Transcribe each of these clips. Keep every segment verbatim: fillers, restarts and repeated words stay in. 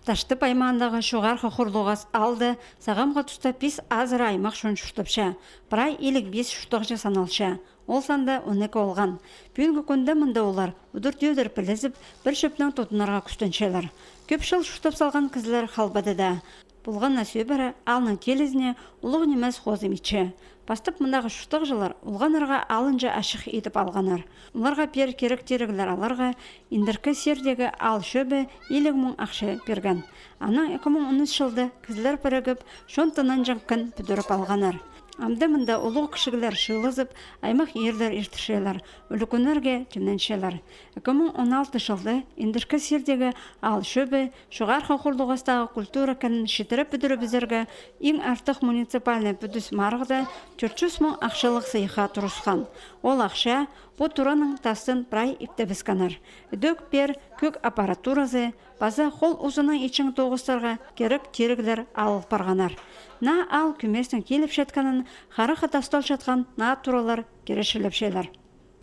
Таштып аймаандағы Чоғархы Хурлуғас аалда сағамғы туста пис азыра аймах чон чуртапча. Прай илиг пис чуртағҷы саналча. Ол санда он ікі олған. Пӱӱнгі кӱнде мында олар удур-тӧдір пілізіп, пір чӧпнең тудынарға кӱстенчелер. Кӧп чыл чуртап салған кізілер халбады даа. Полған на сӧбіре аалның килізіне улуғ нимес хозым итче. Пастап мындағы чуртағҷылар олғаннарға алынҷа ачых идіп алғаннар. Оларға пеер кирек-тиріглер аларға Индіркі Сирдегі аал чӧбі илиг муң ахча пирген. Анаң ікі муң он ӱс чылда кізілер пірігіп, чон тынанҷаң кін пӱдіріп алғаннар. Амды мында улуғ кічіглер чыылызып, аймах иирлер иртірчелер, ӱлӱкӱннерге тимненчелер. Ікі муң он алты чылда Индіркі Сирдегі аал чӧбі Чоғархы Хурлуғастағы культура кінін читіре пӱдірібізерге иң артых муниципальнай пӱдӱс марығда тӧрт чӱс муң ахчалығ сыйыхха турысхан. Ол ахча пу тураның тастын прай иптебіскеннер. Ідӧк пеер кӧк аппаратуразы паза хол узынаң итчең тоғыстарға кирек-тиріглер алыл парғаннар. Наа аал кӧместең киліп чатканын харахха тасталчатхан наа туралар киречілепчелер.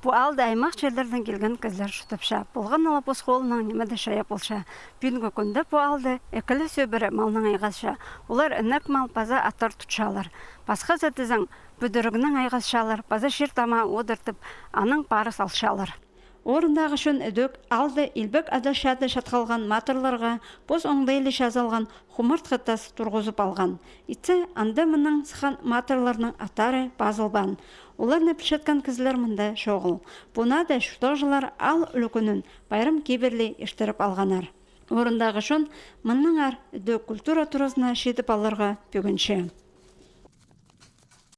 Пу аалда аймах чирлердең килген кізілер чуртапча. Полған на ла пос холынаң ниме дее чайап полча. Пӱӱнгі кӱнде пу аалда ікі ле сӧбіре малнаң айғасча. Олар інек мал паза аттар тутчалар. Пасхазы тізең, пӱдірігнең айғасчалар паза чир-тама одыртып, анаң парыс алчалар. Орындағы чон ідӧк аалда илбек адалчада чатхалған матырларға пос оңдайлы чазалған хумартхы тас турғызып алған. Итсе, анда мыннаң сыххан матырларның аттары пазылбаан. Оларны пілчеткен кізілер мында чоғыл. Пу наада чуртағҷылар аал ӱлӱкӱнін пайрам кибірли иртіріп алғаннар. Орындағы чон мыннаңар ідӧк культура туразына читіп аларға пӧгінче.